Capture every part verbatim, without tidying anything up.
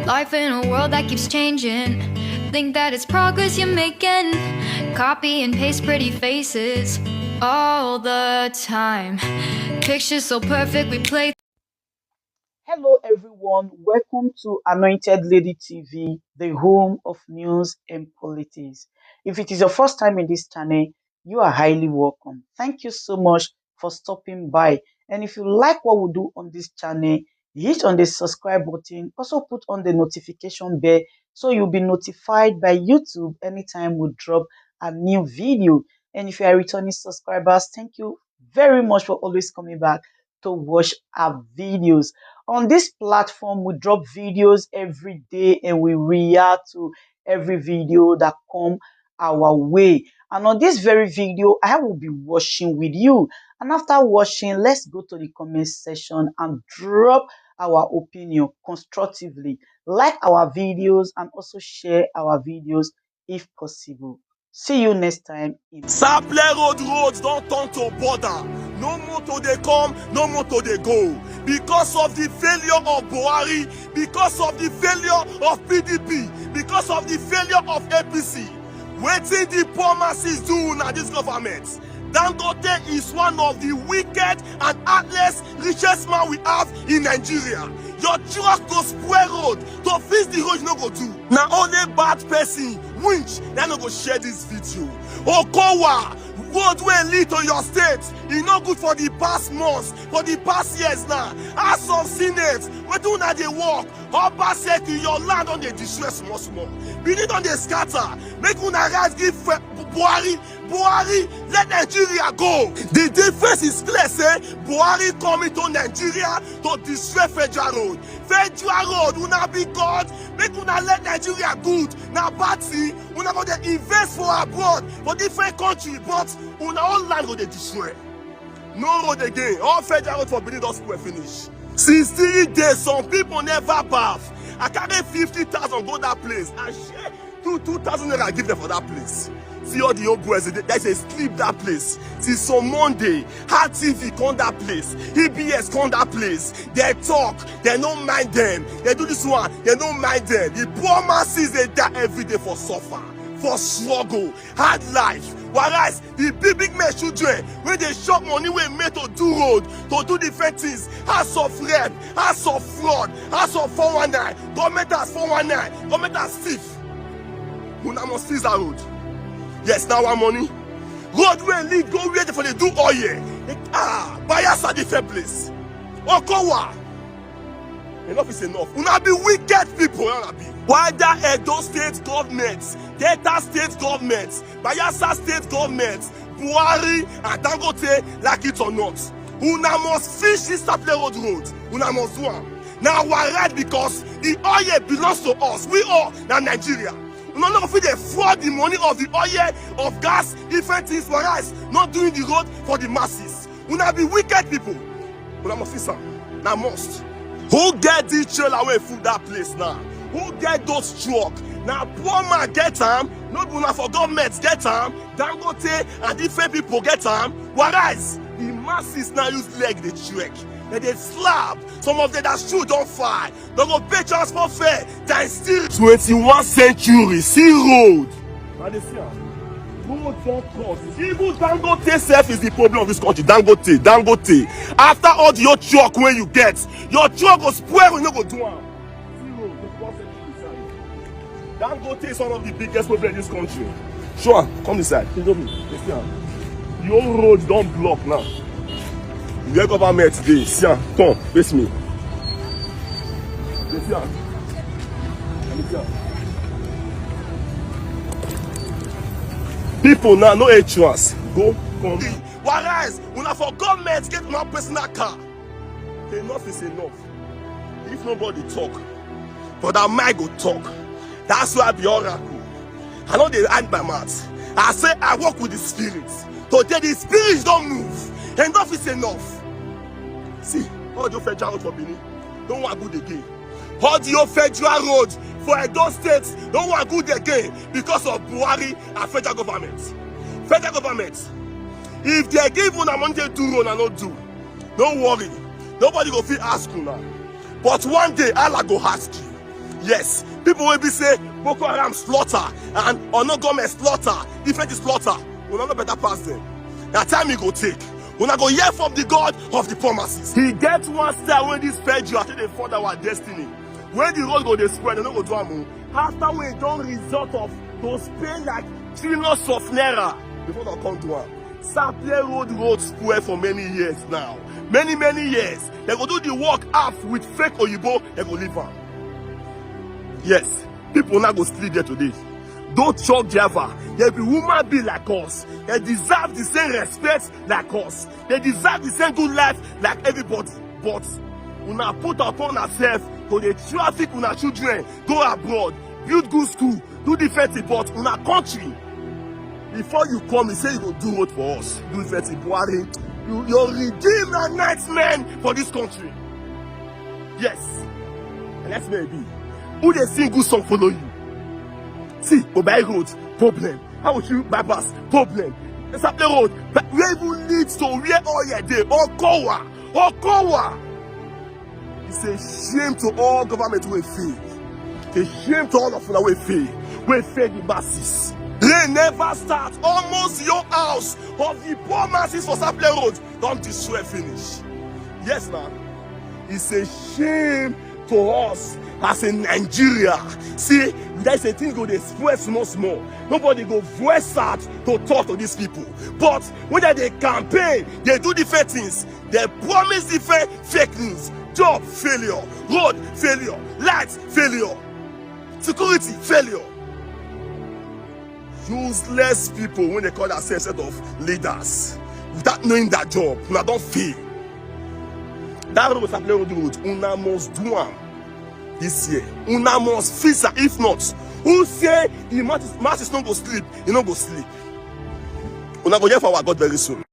Life in a world that keeps changing. Think that it's progress you're making. Copy and paste pretty faces all the time. Pictures so perfect we play. Hello, everyone. Welcome to Anointed Lady T V, the home of news and politics. If it is your first time in this channel, you are highly welcome. Thank you so much for stopping by. And if you like what we do on this channel, hit on the subscribe button. Also put on the notification bell so you'll be notified by YouTube anytime we drop a new video. And if you are returning subscribers, thank you very much for always coming back to watch our videos. On this platform, we drop videos every day and we react to every video that come our way. And on this very video, I will be watching with you. And after watching, let's go to the comment section and drop our opinion constructively. Like our videos and also share our videos if possible. See you next time. In Sapele Road roads don turn to border. No motor dey come, no motor dey go. Because of the failure of Buhari, because of the failure of P D P, because of the failure of A P C. Wetin the poor masses do na this government? Dangote is one of the wicked and heartless richest man we have in Nigeria. Your truck go spoil road, to fix the road you no go do. Na only bad person, winch, na no go share this video. Okowa, road wey lead to your state, e no good for the past months, for the past years now. House of Senate, wetin una dey work? Obaseki, your land don dey destroy small small. Benin don dey scatter. Make una rise give Fe- Buhari. Buhari, let Nigeria go. The difference is clear say Buhari come into Nigeria to destroy federal road. Federal road, una be God. Make una let Nigeria good. Na bad thing. Una go dey invest for abroad, for different country, but una own land go dey destroy. No road again. All federal road for Benin don spoil finish. Since three days, some people never baff. I carry fifty thousand go that place. I share two two thousand naira give them for that place. See all the old boys, they, they say sleep that place. Since some Monday, Hard T V come that place, E B S come that place. They talk, they no mind them. They do this one, they no mind them. The poor masses dey die every day for suffer, for struggle, hard life. Whereas the big big men children wey dey chop money wey make to do road, to do different things, house of rep, house of fraud, house of four one nine, government house four one nine, government house thief. Una must seize that road. Yes, na our money. Road wey lead go where they for dey do oil. Ah, Bayelsa different place. Okowa. Enough is enough. Una be wicked people, una be. Whether Edo State government, Delta State government, Bayelsa State government, Buhari and Dangote, like it or not, una must finish this Sapele Road road. Una must do am. Na our right because the oil belongs to us. We all na Nigeria. Una no go fit dey fraud the money of the oil, of gas, different things for us, not doing the road for the masses. Una be wicked people. Una must fix am. Na must. Who get the trailer wey full that place now? Who get those truck? Na poor man get am. No be una for government get am. Dangote and different people get am. Whereas the masses now use leg dey trek. Dem dey slap. Some of them that shoe don fire. Dem go pay transport fare times three. Twenty-one century, see road. Na dey see am. Road don cut. Even Dangote sef is the problem of this country. Dangote, Dangote. After all the your truck wey you get, your truck go spoil, you no go do am. See road, the poor century inside. Dangote is one of the biggest problem in this country. Sure, come inside. You know me. You see am. Your road don block now. Where government dey, see am. Come, face me. You see am. You see am. People now no entrance. Go, come. Whereas una for government get una personal car. Enough is enough. If nobody talk, Brother Mike go talk. That's why I be oracle. I no dey hide my mouth. I say I work with the spirit. Today the spirit don move. Enough is enough. See, all the federal road for Benin, no one good again. All the federal road for Edo State, no one good again because of Buhari and federal government. Federal government, if they give una money to do road, una no do. No worry, nobody go fit ask una. But one day, Allah go ask you. Yes, people will be say Boko Haram slaughter and Onogome slaughter, different slaughter. Una no better pass them. Na time e go take. Una go hear from the God of the promises. He get one style when this federal take dey further our destiny. When the road go dey spread, dem no go do am o. After we don result of to spend like trillions of naira before dem come do am. Sapele Road road spoil for many years now. Many, many years. Dem go do the work half with fake oyibo, dem go leave am. Yes, people now go sleep there today. Don't chop driver. They be human being like us. They deserve the same respect like us. They deserve the same good life like everybody. But una put upon ourselves to dey traffic una children go abroad, build good school, do different thing, but una country. Before you come, you say you go do road for us, do different thing. Buhari, you, your regime na nightmare for this country. Yes, and that's where e be. Who dey sing good song follow you? See, Obai Road, problem. How would you bypass? Problem. Sapele Road, but where even leads to where all your day? Okowa, Okowa. It's a shame to all government wey fail. A shame to all of una wey fail. Wey fail the masses. Rain never start. Almost your house of the poor masses for Sapele Road don destroy finish. Yes, na. It's a shame to us as a Nigeria. See, that's a thing go dey spread small small. Nobody go voice out to talk to these people. But when they dey campaign, they do different things. They promise different fake news. Job failure, road failure, light failure, security failure. Useless people when they call themselves set of leaders without knowing their job. Una don fail. That road, Sapele Road, una must do am this year. Una must fix am. If not, who say the masses, masses no go sleep? E no go sleep. Una go hear for our God very soon.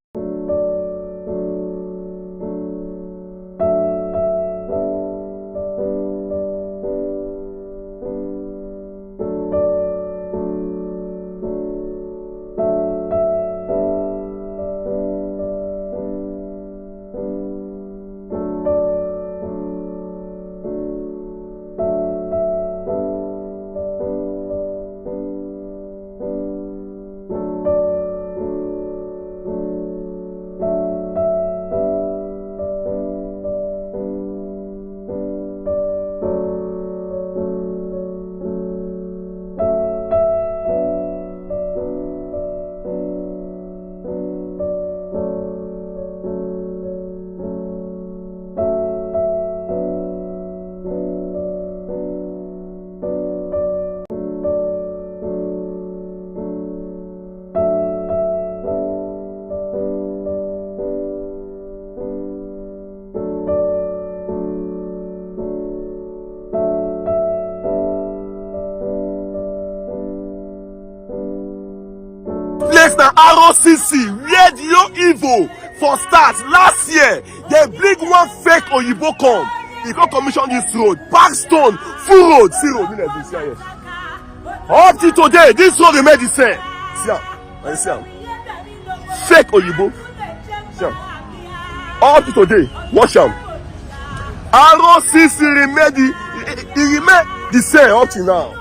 Place na R O C C, where the Evo for start last year. They bring one fake oyibo come. He come commission this road, pack stone, full road, see road. Make dem see am here. Up to today, this road remain the same. See am, I see am. Fake oyibo. See am. Up to today, watch am. R O C C remain the, e, e remain the same up to now.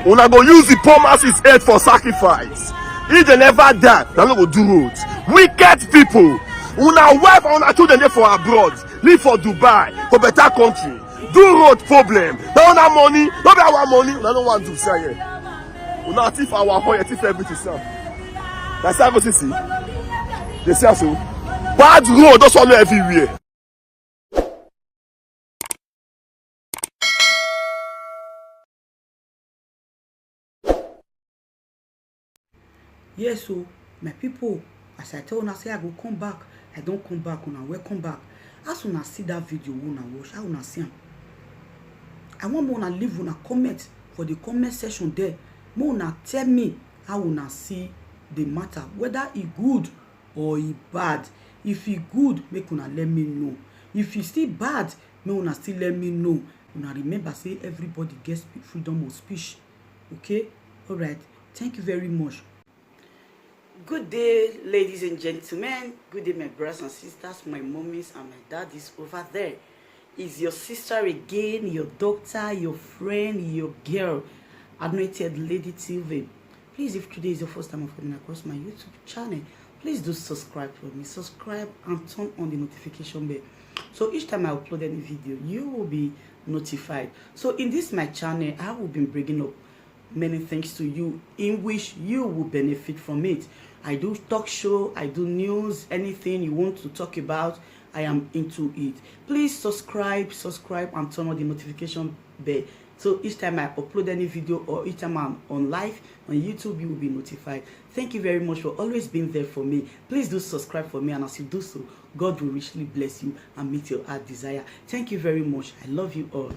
Una go use the poor masses head for sacrifice. If they never die, they no go do road. Wicked people. Una wife and una children dey for abroad, live for Dubai, for better country. Do road problem. Na una money, no be our money. Una no wan do, see am here. Una thief our oil, thief everything, see am. Na so I go see, see. They see am so. Bad road don swallow everywhere. Yes o, my people, as I tell una say I go come back, I don come back, una welcome back. As una see that video wey una watch, how una see am? I wan make una leave una comment for the comment section there. Make una tell me how una see the matter, whether e good or e bad. If e good, make una let me know. If e still bad, make una still let me know. Una remember say everybody get spe- freedom of speech. Okay? Alright. Thank you very much. Good day, ladies and gentlemen. Good day, my brothers and sisters, my mommies and my daddies over there. Is your sister again, your doctor, your friend, your girl, Anointed Lady Tilvin. Please, if today is your first time of coming across my YouTube channel, please do subscribe for me. Subscribe and turn on the notification bell. So each time I upload any video, you will be notified. So in this my channel, I will be bringing up many things to you in which you will benefit from it. I do talk show, I do news, anything you want to talk about, I am into it. Please subscribe, subscribe, and turn on the notification bell. So each time I upload any video or each time I'm on live on YouTube, you will be notified. Thank you very much for always being there for me. Please do subscribe for me, and as you do so, God will richly bless you and meet your heart desire. Thank you very much. I love you all.